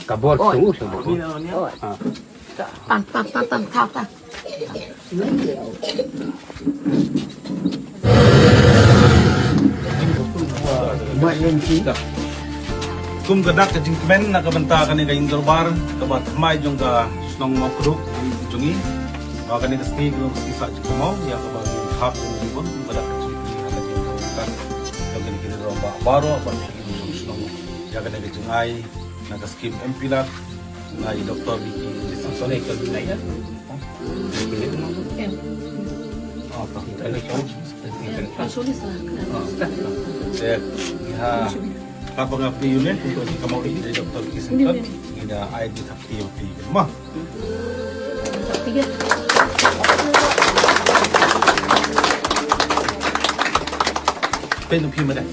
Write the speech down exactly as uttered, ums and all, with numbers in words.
Ka bor tu, tu bor. Tan, tan, tan, tan, tan, tan. Kum ka dak ka jingkmen na ka bynta kane ka ïing dorbar kaba thymmai jong ka shnong Mawkduk jong ngi. Ba kane ka sngi ka long ka sngi sah jingkmen ïa kaba ngi hap jong ngi bun kum ka dak ka jingkmen na ka jingkmen jong kane ka ïing dorbar baroh ba ngi shnong ïa kane ka jingai na ka skim M P lad na i Doktor Vicky Dickinson. Te ngi ha ka ba nga phi une ko ki kamau di Doktor Vicky Dickinson ngi da ai di thap ti ti ma. Pen phi ma da.